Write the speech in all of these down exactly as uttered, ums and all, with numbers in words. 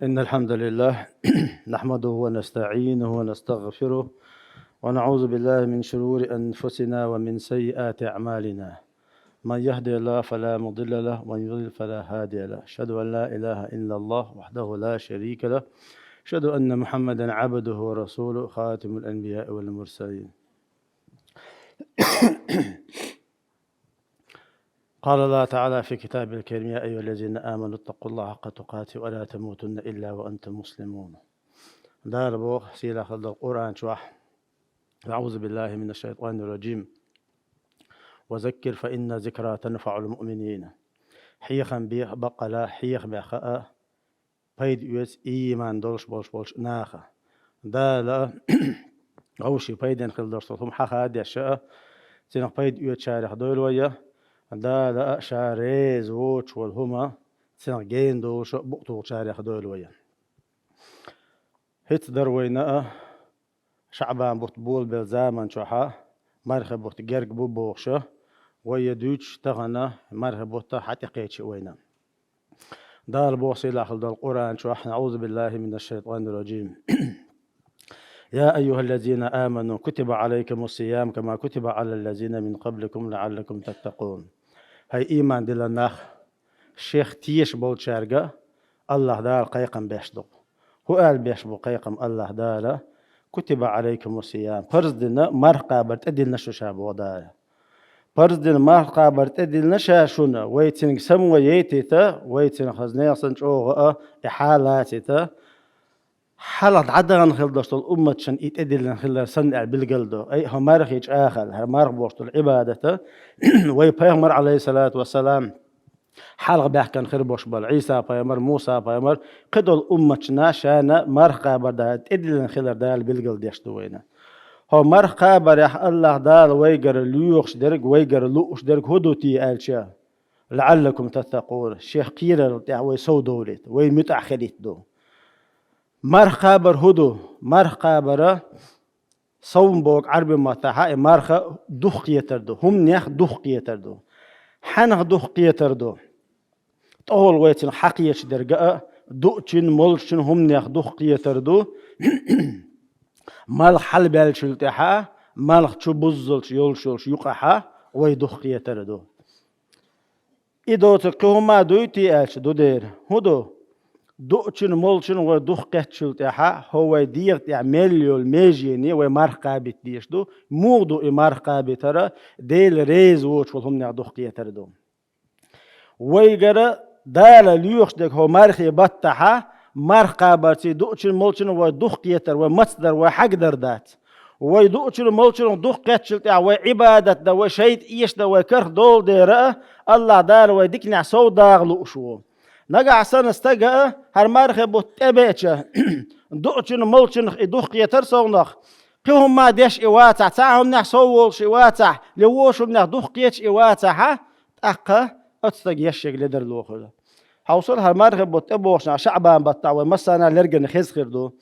إن الحمد لله نحمده ونستعينه ونستغفره، ونعوذ بالله من شرور أنفسنا ومن سيئات أعمالنا. من يهد الله فلا مضل له، ومن يضلل فلا هادي له. أشهد أن لا إله إلا الله وحده لا شريك له. أشهد أن محمدا عبده ورسوله، خاتم الأنبياء والمرسلين. قال الله تعالى في كتابه الكريم: يا أيها الذين آمنوا اتقوا الله حق تقاته ولا تموتن إلا وأنتم مسلمون. Дала боху сийлахь долу Къуръан чохь: أعوذ بالله من الشيطان الرجيم. وذكر فإن الذكرى تنفع المؤمنين. Хьехам бе, баккъала хьехамехь хаа, пайда оьцу ийман долуш болуш болчу наха. Дала вовшийн пайденна хила долуш долу хӀума хьаха а деш а, цунах пайда оьцучарех дойла вай, Дала а ша реза воцуш волу хӀума цунах гена долуш а букъ тухучарех дойла вай. ХӀинца дара вайна а, ШаӀбан бутт болабелла заман чохьа мархи бутт герга бу бохуша, вай я дуьйцуш тахана мархи бутта хьатӀекхечи вайна. Дала боху сийлахь долу Къуръан чохь: أعوذ بالله من الشيطان الرجيم. يا أيها الذين آمنوا كتب عليكم الصيام كما كتب على الذين من قبلكم لعلكم تتقون. ХӀай ийман диллина нах, шех теша болчаьрга Аллахь Дала кхайкхам беш ду. ХӀун аьлла беш бу кхайкхам Аллахь Дала? كتب عليكم الصيام. Парз дина марха кхабар тӀедиллина шу ша боху Дала. Парз дина марха кхабар тӀедиллина ша шуна, вай цуьнга само яйтийта, вай цуьнан хаза нехан санна чӀогӀа а и хьалацийта, хьалха дӀадахана хила долуш долу умматашна и тӀедиллина хилар санна аьлла билгал до. Ай, хӀо мархи чӀагӀал, хӀара марха бохуш долу Ӏибадата, вай пайхамар, алейхиссалату вассалам, хьалха баьхкина хир бош бара Ӏийса-пайхамар, Муса-пайхамар, кхидолу умматашна шана марха кхабар Дала тӀедиллина хилар Дала билгал деш ду вайна. ХӀо марха кхабарехь Аллахь Дала вайгара лоьхуш дерг, вайгара лууш дерг хӀун ду те аьлча? لعلكم تتقون. Шех кхерарал тӀехь вай сов довлийта, вай муьтӀахь хилийта ду. Марха кхабар хӀун ду? Марха кхабара совма боху Ӏарби маттахьа и марха духкхетар ду, хӀуманех духкхетар ду. Хьанах духкхетар ду? ТӀехула вай цунах хьакхеташ дерга а, дуъчун, молчун хӀуманех духкхетар ду. Малх хьалабаьллачул тӀаьхьа, малх чу буззалч йолуш йолуш юкъахьа вай духкхетар ду. И доцург кхин хӀума дуй те аьлча, ду дера. ХӀун ду? Дуъчун, молчун вай духкхеттачул тӀаьхьа, хӀо вай дегӀа тӀехь мел йолу межене вай марха кхабита дезаш ду. Муха ду и марха кхабитара? Дела реза воцуш волу хӀуманех духкхетар ду. Вайгара Дала лоьхуш дерг хӀо мархи баттахьа, марха кхабарций дуъчун, молчун вай духкхетар, вай мацдар, вай хьагдар дац. Вай дуъчун, молчун духкхеттачул тӀехь вай Ӏибадат дан, вай шайтӀа эшдан, вай карх долу дера, Аллахь Дала вай диканехь сов дагӀа лууш ву. Нагахь санна стага а, хӀара мархи бутт тӀебеача, дуъчун, молчунах и духкхетар совнах, кхин хӀума деш и вацахь, цхьа хӀуманех сов волуш и вацахь, ле воша хӀуманех духкхеташ и вацахьа, тӀаккха оцу стага ешшерг ледарло хуьлу. Хьовсал, хӀара мархи бутт тӀебогӀучу наха ШаӀбан баттахь вай массарна лергана хеза хир ду.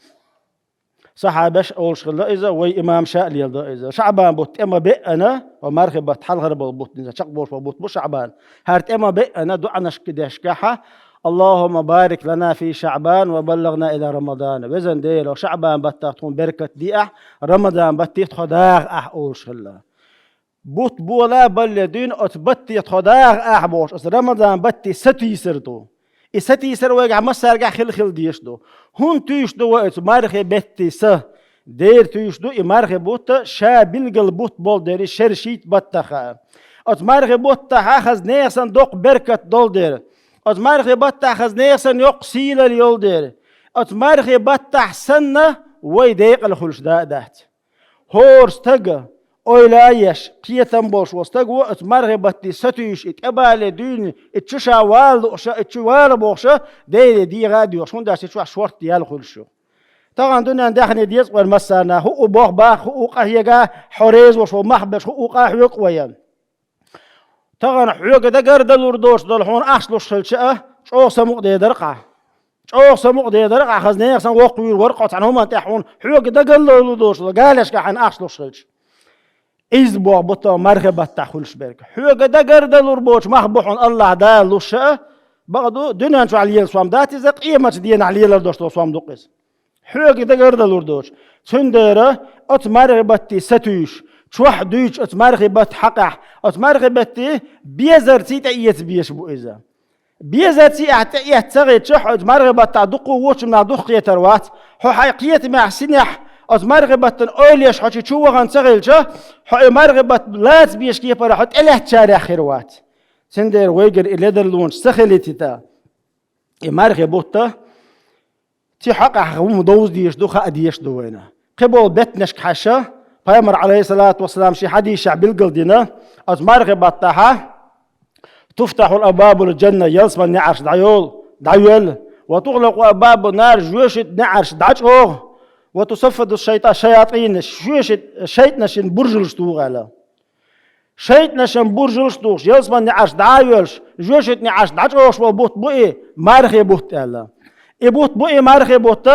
Сахьабаш а олуш хилла иза, вай имамаша а леладо иза. ШаӀбан бутт тӀе ма беъана, ва мархи баттахь хьалхара болу бутт, иза чекхболуш болу бутт бу ШаӀбан. ХӀара тӀе ма беъана, дуӀанашка дешкахьа: اللهم بارك لنا في شعبان وبلغنا إلى رمضان. Везан Дела, ШаӀбан баттахь тхуна беркат диахь, Рамадан батте тхо даха ахь олуш хилла. Бутт бола балле дуьйна оцу батте тхо даха ахь бохуш, оцу Рамадан батте сатийсар ду. И сатийсар вайгахь массаьргахь хила-хила дезаш ду. ХӀунда туьйш ду вай оцу мархи бетте са? Дера туьйш ду и мархи бутта ша билггал бутт болу дерриг шершийта баттаха. Оцу мархи баттахьа хаза нехан санна доккха беркат долу дера. Оцу мархи баттахь хаза нехан санна йоккха сийлалла йолу дера. Оцу мархи баттахь санна вай декъала хуьлуш да а дац. ХӀора стага, ойла а еш, кхетам болуш волу стаг ву оцу мархи батте сатуьйсуш, и тӀебале дуьйна, и чу ша вала лууша, и чу вала бохуша, Деле дегӀа а доьхуш, хӀунда аьлча и чохь шортта ял хуьлуш ю. Тахана дуьненна даьхни деза вайна массарна, хӀуъу боху баха, хӀуъу къахьега, хьо реза волуш волу мах берш, хӀуъу къахьоьгу вайна. Тахана хьоьга дагар далур доцуш долу хьуна ахча луш хилча а, чӀогӀа самукъаде дара хьан. ЧӀогӀа самукъаде дара хьан, хаза нехан санна воккхавийр вара хьо цхьана хӀуманна тӀехь хьуна, хьоьга дагар далур доцуш долу галешка хьайна ахча луш хилча. Иза боху бу тахана мархи баттахь хуьлуш берг. Хьоьга дагар далур боцуш мах бу хьуна Аллахь Дала луш а, Бакъду, дуьнен чохь лела сом дац иза, къематчу денахь лелар долуш долу сом ду-кх иза. Хьоьга дагардалур доцуш. Цундела оцу мархи батте сатуьйсуш, чохь дуьйцуш оцу мархи батта хьакъехь, оцу мархи батте безарций тӀеэца безаш бу иза. Безарций ахь тӀеэцна ца хилча, хьо оцу мархи баттахь дуккха а вочунна дукха кхетар вац. Хьо хьайн кхетамехь, синехь оцу мархи баттан ойлеш хьо чу чу вахана ца хилча, хьо и мархи батта лаца безаш кепара хьо тӀелаьцначарех хир вац. Цундела вайгара и ледарлонаш ца хилийта. И мархи бутт, цу хьакъехь хӀума довза дезаш ду, хаа дезаш ду вайна. Кхиболу беттанашка хьаьжча, пайхамар, Ӏалайхиссалату вассалам, шен хьадисехь билгал дина, оцу мархи баттахь: «Туфтахьу абвабул джанна», ялсаман неӀарш дӀайолу, дӀайоьллу, «ва тухлакъу абвабун нар», жоьжахатин неӀарш дӀачӀогӀу, «ва тусаффаду шайта-, шаятӀин», жоьжахатин, шайтӀанашна буржалш туху аьлла. ШайтӀанашна буржалш тухуш, ялсаман неӀарш дӀа а йоьллуш, жоьжахатин неӀарш дӀачӀогӀуш болу бутт бу и мархи бутт аьлла. И бутт бу и мархи бутт,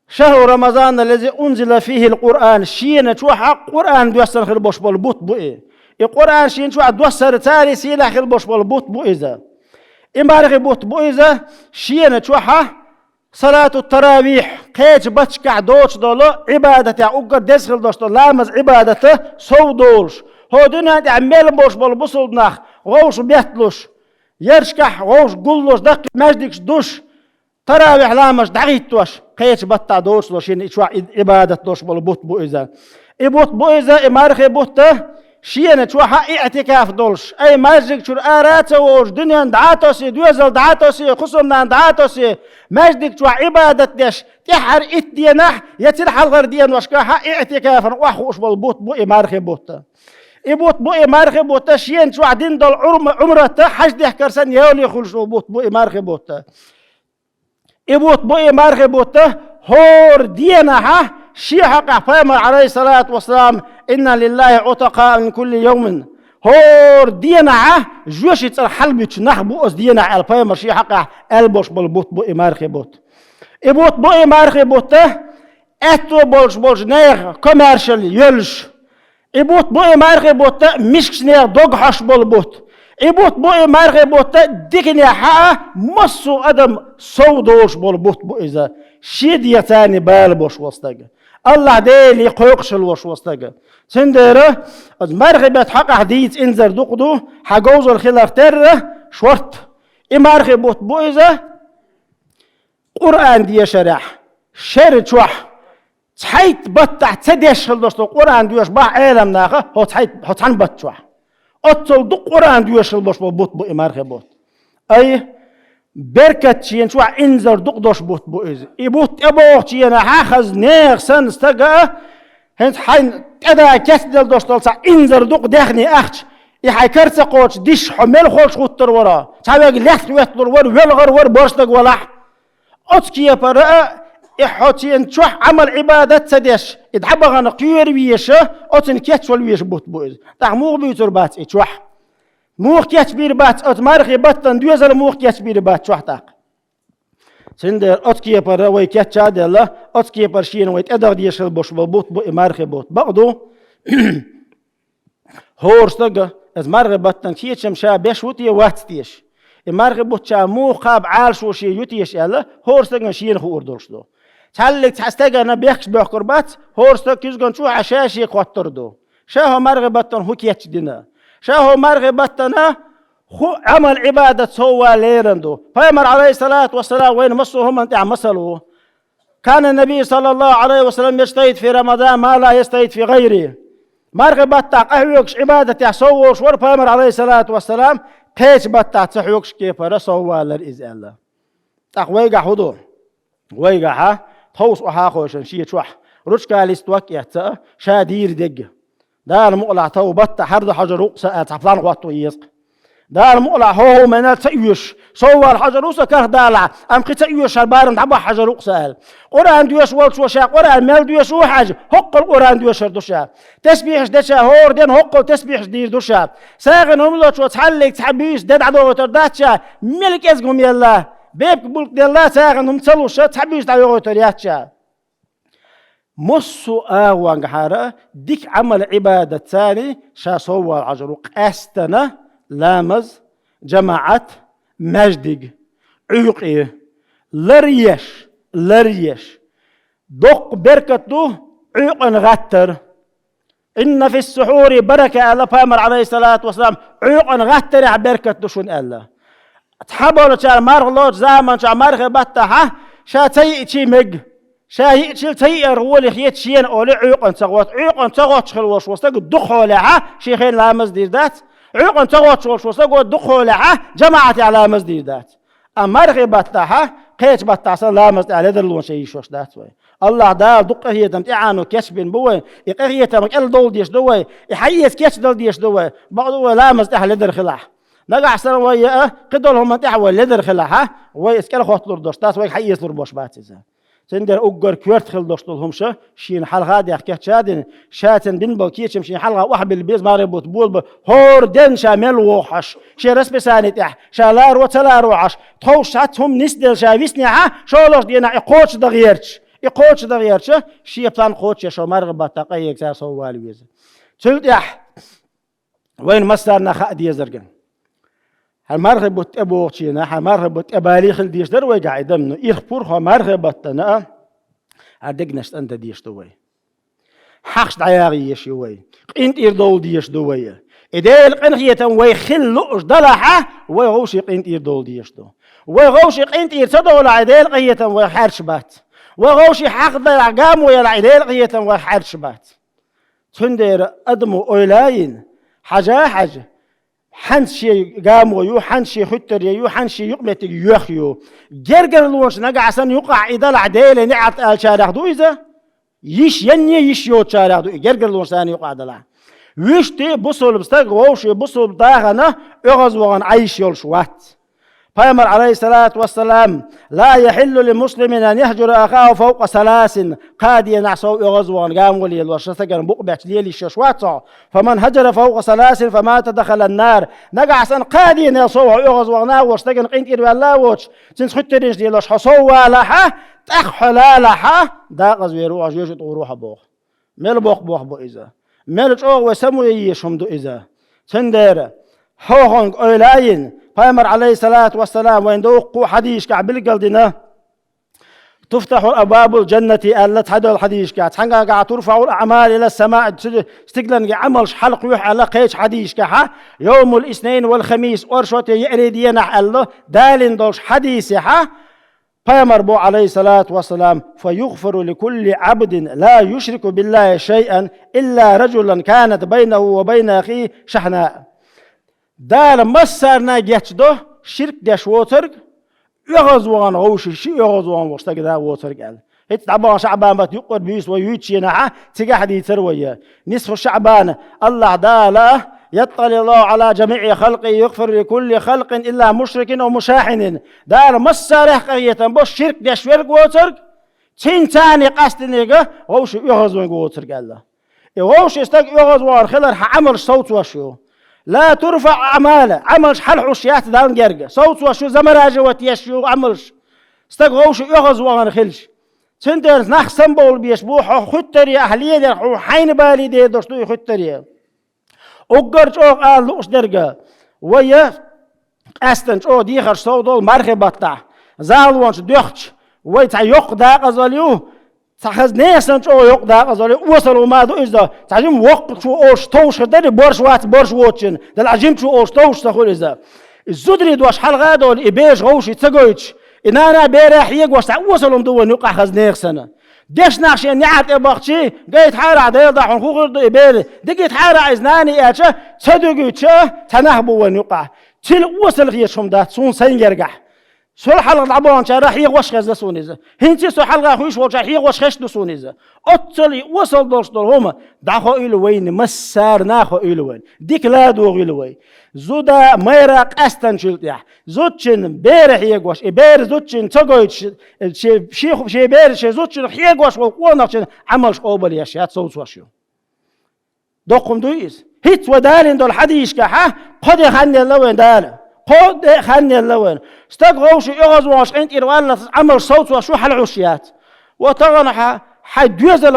шахру Рамазан аллази унзила фихил Къуръан, шена чохь Къуръан доьссина хила болуш болу бутт бу и. И Къуръан шена чохь доссар цаьрца сийлахь хила болуш болу бутт бу иза. И мархи бутт бу иза, шена чохь салату таравихь, кхечу батташкахь доцуш долу Ӏибадатехь уггар деза хила долуш долу ламаз Ӏибадат сов долуш, хӀокху дуьнен тӀехь мел болуш болу бусулба нах вовшах бетталуш, яршкахь вовшах гуллуш, даккхий маьждигаш душ, таравихь ламазаш дӀахӀиттош, кхечу баттахь доцуш долу шена и чохь и Ӏибадат долуш болу бутт бу иза. И бутт бу иза, и мархи бутт, шена чохь иътикаф долуш, ай, маьждиг чуьра ара а ца вогӀуш, дуьненна дӀа а тосий, доьзал дӀа а тосий, хӀусамнана дӀа а тосий, маьждиг чохь Ӏибадат деш, тӀаьххьара итт денахь я цуьнан хьалхара деношкахь иътикафана охьахууш болу бутт бу и мархи бутт. И бутт бу и мархи бутт, шена чохь дина долу Ӏурма-, Ӏумрат, хьаьж дехкар санна, яле хуьлуш болу бутт бу и мархи бутт. И бутт бу и мархи бутт, хӀора денахь шен хьокъехь пайхамар, Ӏалайхиссалату вассалам: «Инна лиллахи утакъа мин кулли йовмин». ХӀора денахь жоьжахатин цӀарах хьалабуьттуш нах бу оцу денахь аьлла, пайхамар шен хьокъехь аьлла болуш болу бутт бу и мархи бутт. И бутт бу и мархи бутт, аьтто болуш болчу нехан комаьршалла йоьллуш. И бутт бу и мархи бутт, мискачу нехан дог хьош болу бутт. И бутт бу и мархи бутт, диканехь а массо а адам сов долуш болу бутт бу иза. Шен дегӀаца бала болуш волу стаг, АллахӀ Деле кхойкхуш волуш волу стаг. Цундела оцу мархи бетта хьокъехь дийца инзар дукха ду, хьан говзалла хиларх терра шортта. И мархи бутт бу иза, Къуръан дешарехь, шер чохь, цхьайтта баттахь ца деш хила долуш долу Къуръан доьшуш бахьа Ӏеламнаха хӀо цхьайтта, хӀо цхьана батта чохь. Оццул дукха Къуръан доьшуш хила болуш болу бутт бу и мархи бутт. Ай, беркат шена чохь инзар дукха долуш бутт бу иза. И бутт тӀебогӀучу хенахь хаза нехан санна стага а, хӀинца хьайна тӀеда кецделла долуш долу цхьа инзар дукха даьхни ахча, и хьайн кара ца кхочуш диш хьо мел холчу гӀуттур вара, цхьа верг лаьцна хӀоьтталур вара, велхар вара, борша стаг валахь. Оцу кепара а, и хьо цуьнан чохь Ӏамал-Ӏибадат ца деш, и дӀабахана кхоьру веша, оцунна кечвала веша бутт бу иза. ТӀаккха муха буьйцур бац и чохь? Муха кечбийр бац оцу мархи баттан доьзал, муха кечбийр бац чохь тӀаккха? Цундела оцу кепара вай кечъян а делла, оцу кепара шена вай тӀедагӀа дезаш хила болуш болу бутт бу и мархи бутт. Бакъ ду, хӀора стага, иза мархи баттан кечам ша беш ву те, вац теша? И мархи бутт ша муха кхаба Ӏалашо шен ю теша аьлла, хӀора стагана шена хуур долуш ду. Цхьаллиг цхьа стагана бехкаш боьхкур бац, хӀора стаг куьзган чу а ша шега хоттур ду. Ша хӀо мархи баттана хӀу кечдина? Ша хӀо мархи баттана хӀу Ӏамал-Ӏибадат соввала лерина ду? Пайхамар, Ӏалайхиссалату вассалам, вайна массо а хӀуманна тӀехь масал ву. Кана Наби, саллаллаху Ӏалайхи ва саллам, яжтахӀиду фи Рамадан ма ла яжтахӀиду фи гӀайрихӀи. Мархи баттахь къахьоьгуш, Ӏибадатехь сов волуш вара Пайхамар, Ӏалайхиссалату вассалам, кхечу баттахь ца хьоьгуш кепара соввалара иза аьлла. ТӀаккха вайгахь хӀун ду? Вайгахьа тховса охьа а хойшина шен чохь, ручкалист вак а эцна, ша дийр дегга. Дала мукъалахь тхов баттахь хьарда хьожур ву-кх сан аьлла, цхьа план хӀотто еза-кх. Дала мукъалахь хӀо-хӀо мел ца оьшуш, соввала хьожур ву сан карх далахь, амма кхин ца оьшуш хьан барам дӀабахьа хьожур ву-кх сан аьлла. Къуръан доьшуш волчо ша Къуръан мел доьшуш ву хьаьжа, хӀоккхул Къуръан доьшур ду ша. Тесбихьаш деча хӀора ден хӀоккхул тесбихьаш дийр ду ша. СагӀина хӀума лочо цхьаллиг цхьа буьйса де дӀадохуьйтур дац ша, мел кӀезга хӀума елла. Бепиг булк делла, сагӀина хӀума ца луш, цхьа буьйса дӀайохуьйтур яц ша. Массо а агӀонгахьара дика Ӏамал-Ӏибадат царий ша соввала хьожур ву, къаьстана ламаз, ЖамаӀат, маьждиг, Ӏуьйкъе, лар еш, лар еш. Доккха беркат ду Ӏуьйкъана гӀаттар. «Инна фис-сухьури барака», аьлла пайхамар, Ӏалайхиссалату вассалам, Ӏуьйкъана гӀаттарехь беркат ду шуна аьлла. Цхьаболчара марха лоцу заманчохь мархи баттахьа ша ца йиъчий мега. Ша йиъчил ца йиъар гӀоли хета шена олий Ӏуьйкъана ца гӀотту. Ӏуьйкъана ца гӀоттуш хила волуш ву стаг дукхахьолехьа шен хен ламаз дийр дац. Ӏуьйкъана ца гӀоттуш волуш ву стаг дукхахьолехьа жамаӀатехь ламаз дийр дац. Амма мархи баттахьа, кхечу баттахь сан ламаз тӀехь ледарлонаш йиш йолуш дац вай. АллахӀ Дала дукха къинхетам тӀаьхьано кечбина бу вай. И къинхетам кӀел довла дезаш ду вай. И хьаэца кечдала дезаш ду вай. Бакъду вай ламаз тӀехь ледар хилахь. Нагахь санна вай яа, кхидолу хӀуманна тӀехь вай ледар хилахьа, вай иза кӀел хотталур долуш дац, вайга хьаэцалур болуш бац иза. Цундела уггар коьрта хила долуш долу хӀума ша шена хьалха а дехкеча а дина, ша цуьнан дина болу кечам шена хьалха охьабилла беза, мархи бутт болабо, хӀора денна ша мел вогӀу хьожуш, шен расписани тӀехь ша ларо а ца ларо а хьожуш, тховса цхьацца хӀума нисделла ша виснехьа, шолгӀачу дийнахь и кхочушдан гӀерташ, и кхочушдан гӀерташ, шен план кхочушъеш шо мархи баттахь къахьега цара сов вала веза. Цул тӀаьхьа вайна массарна хаа дезарг. Хьан мархи бутт тӀебогӀучу хенахь, хьан мархи бутт тӀебалий хила дезаш дара вайгахь и дам, ну, ирх пурхо мархи баттана а, хьан дегнаш цӀандан дезаш ду вай. Хьахаш дӀаяха езаш ю вай. КъинтӀера довла дезаш ду вай. И Делан къинхетам вай хила лууш далахьа, вай вовшийн къинтӀера довла дезаш ду. Вай вовшийн къинтӀера ца довлахь, и Делан къинхетам вайх хьаьрчаш бац. Вай вовшийн хьахдан гамо ялахь, и Делан къинхетам вайх хьаьрчаш бац. Цундела адамо ойла а йина, хьажа а хьаьжна, хьанца шен гамо ю, хьанца шен хуьттаре ю, хьанца шен юкъаметтиг йоьхна ю. Гергарлонаш нагахь санна юкъахь и далахь Деле неӀалт аьллачарех ду иза? Йиш, янне йиш йоцучарех ду и гергарлонаш царна юкъахь далахь. Вуьшта бусулба стаг вовшийн бусулба дахана оьгӀаз вахана Ӏайш йолуш вац. Пайхамар, Ӏалайхиссалату вассалам: «Ла яхьиллу ли муслимин ан яхьжура ахаху фавкъа саласин». Кхаа денахь сов оьгӀаз вахана гамо лелош, сан стагана букъ бетташ лелийш йолуш вац хьо. «Фаман хьаджара фавкъа саласин фамата дахалан нар». Нагахь санна кхаа денел сов хьо оьгӀаз вахана а воцуш, стагана къинтӀера ваьлла а воцуш, цуьнца хуьттаренаш лелош хьо сов валахьа, тӀаккха хьо лалахьа, дакъаза вер ву хьо, жоьжахати гӀур ву хьо боху. Мел боккха бохам бу иза. Мел чӀогӀа вай самаве езаш хӀума ду иза. Цундела, хьо хӀокхунга ойла а йина, пайхамар, Ӏалайхиссалату вассалам, вайна дуккха а хьадисашкахь билгалдина, «туфтахьу абвабул джаннати» аьлла цхьадолу хьадисашкахь, цхьаьнгахь «турфаӀул аӀмалу илас самаи», цу стигланге Ӏамалш хьалакхоьхьу аьлла кхечу хьадисашкахьа, «йовмул иснайн вал хамис», оршоте, еарин денахь аьлла далийна долуш хьадисехьа, Пайхамар боху, Ӏалайхиссалату вассалам: «Фа югъфару ли кулли Ӏабдин ла юшрику биллахи шайъан илла раджулан канат байнаху ва байна ахихи шахьнаъ». Дала массарна гечдо ширк деш воцург, оьгӀаз вахана вовшийн ши оьгӀаз вахана волу стаг да воцург аьлла. ХӀинца дӀабахана ШаӀбан баттан юккъера буьйса вай юьйцучу хенахьа, цигахь а дийцара вай. Нисфу ШаӀбан, АллахӀ Дала: «ЯтталиӀуллаху Ӏала джамиӀи халкъихи, югъфиру ли кулли халкъин илла мушрикин ав мушахьинин». Дала массарех къахетам бо ширк деш верг воцург, цуьнан царна къастинарг вовшийн оьгӀазванга воцург аьлла. И вовшийн стаг оьгӀазвахана хилар хьан Ӏамалш совцош ю. «Ла турфаӀу аӀмалу», Ӏамалш хьалахьуш яц Далла герга. Совцош ю, замораживать еш ю Ӏамалш. Стаг вовшийн оьгӀазвахана хилча. Цундела нах самабовла безаш бу, хьо хуьттаре ахь лелорах хьуна хьайна балий дер долуш ду и хуьттаре. Уггар чӀогӀа ала лууш дерг, вай къаьстина чӀогӀа дехарш сов долу мархи баттахь, захалонаш доьхча, вай цхьа йоккха дакъазалла ю, цхьа хаза нехан санна чӀогӀа йоккха дакъазалла ю, осал хӀума а ду иза, цхьа жима воккхачо олуш товш хир дара, борш вац, борш воцучун, делахь жимачо олуш товш ца хуьлу иза. И зударий дош хьалха а долу, и бераш вовшийн ца гойтуш, и нана берах хьегош цхьа осал хӀума ду вайн юкъахь хаза нехан санна. Дешнах шен неӀар тӀе бахчий, гайтахьара ахь, Делан дуьхьа, хӀун хир ду и бер? Дигийтахьара ахь иза нане аьлча, ца дуьгуьйтуш, цхьа нах бу вайн юкъахь. Цуьнан осал хеташ хӀума дац суна сайн гергахь. Сол хьалха дӀабаханчара хьегош хезна суна иза. ХӀинца со хьалха хуьйш волчара хьегош хезна ду суна иза. Оццул и осал долуш долу хӀума дӀахоуьйту вайна, массарна а хоуьйту вайна. Дика ладогӀийла вай. Зуда, майра къаьстинчул тӀехь. Зудчун бер хьегош, и бер зудчун ца гойтуш, шен, шен, шен бер шен зудчун хьегош волу къонахчун Ӏамалш къобалъеш яц, совцош ю. Доккха хӀума дуй иза? ХӀинца вай далийна долу хьадисашкахьа, кхо де хан елла вайн Дала. Кхо де хан елла вайн. Стаг вовшийн оьгӀазваханаш къинтӀера валлалц Ӏамалш совцош ю, хьалахьуш яц. Ва тахана хьан, хьайн доьзал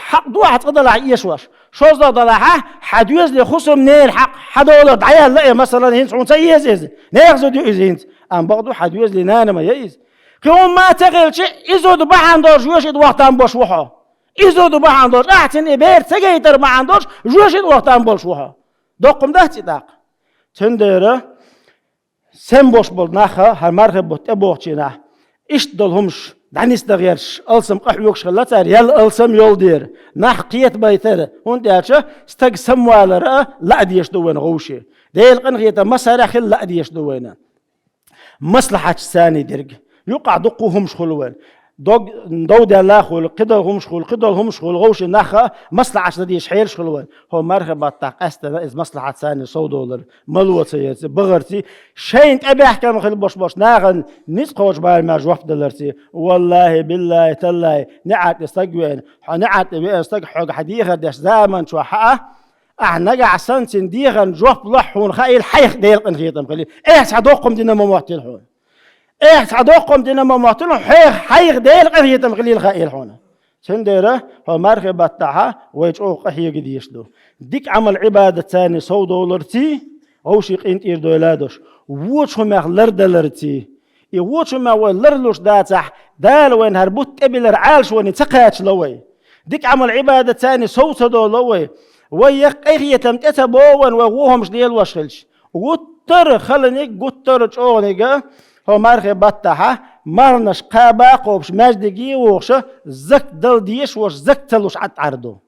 хьакъ ду ахь цкъа далахь эшош. ШозлагӀа далахь, хьан доьзале хӀусамненан хьакъ хьадолар дӀаяьлла, э, масала, хӀинца хьуна ца еза иза. Нехан зуда ю иза хӀинца. Амма бакъду, хьан доьзале нана ма я иза. Кхин хӀумма а ца хилча, и зуда бахьана долуш жоьжахате вахийтина болуш ву хьо. И зуда бахьана долуш, ахь цунна и бер ца гайтар бахьана долуш, жоьжахате вахийтина болуш ву хьо. Доккха ма дац и тӀаккха. Цундела сема болуш болу нах, хӀара мархин бутт тӀебогӀучу дийнахь, иштта долу хӀумаш дӀанисдан гӀерташ, алсам къахьоьгуш хилла цара, ял алсам йолу дера, нах кхетабайтара, хӀунда аьлча стаг самавалар а лаа дезаш ду вайна вовшийн. Делан къинхетам массарехь хила лаа дезаш ду вайна. Маслахьаташ царний дерг. Юкъахь дуккха хӀумаш хуьлу вайн. Дог, дов даьлла а хуьлу, кхидолу хӀумаш хуьлу, кхидолу хӀумаш хуьлу, вовшийн нах а маслахьаташ дан дезаш хьелаш хуьлу вайн. ХӀо мархин баттахь къаьсттина иза маслахьат царний сов долура, мало ца ярца, бахарций, шайна тӀебаьхкина хила болуш болчу нахана ницкъ кхочу барамехь жоп даларций. Валлахьи, биллахьи, таллахьи, неӀарта стаг веана, хьо неӀарта веана стаг хьоьга хьан дехар деш заман чохь хьаа, ахь нагахь санна цуьнан дехарна жоп лохь хьуна хаийла, хьайх Делан къинхетам хилийла. Эхь цхьа доккха хӀума дина ма моттийла хьуна. Эхь цхьа доккха хӀума дина ма моттийла, хьех хьайх Делан къинхетам хилийла хаийла хьуна. Цундела хӀо мархин баттахь вай чӀогӀа къахьега дезаш ду. Дика Ӏамал Ӏибадат царний сов доларций, вовшийн къинтӀера дойла а долуш, вочу хӀумех лардаларций. И вочу хӀумех вай ларлуш дацахь, Дала вайна хӀара бутт тӀебиллар Ӏалашоне ца кхачало вай. Дика Ӏамал Ӏибадат царний сов ца долало вай. Вай яккха къинхетам тӀе ца бо вайна вай вон хӀумаш лелош хилча. Гуттар а халаниг, гуттар а чӀогӀаниг а хӀо мархин баттахь, марханаш кхаба а кхобуш, маьждиге а вогӀуш, закат дала дезаш волуш, закат ца луш Ӏад Ӏар ду.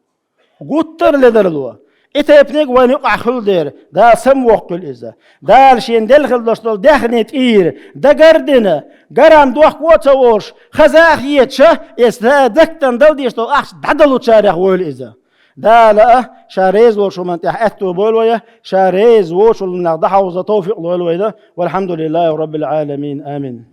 Гуттар а ледарло. И тайпаниг вайна юкъахь хуьлу дера, Дала самавоккхийла иза. Дала шена делла хила долуш долу даьхни тӀера дагар а дина, гарам дохко а ца волуш, хаза а хеташ, иза закатан дала дезаш долу ахча дӀадалучарех войла иза. Дала а Ша реза волчу хӀуманна тӀехь аьтто бойла вай, Ша реза воцчул нах дӀахьовза товфикъ лойла вайна. Валхьамдулиллахьи раббил Ӏаламин. Амин.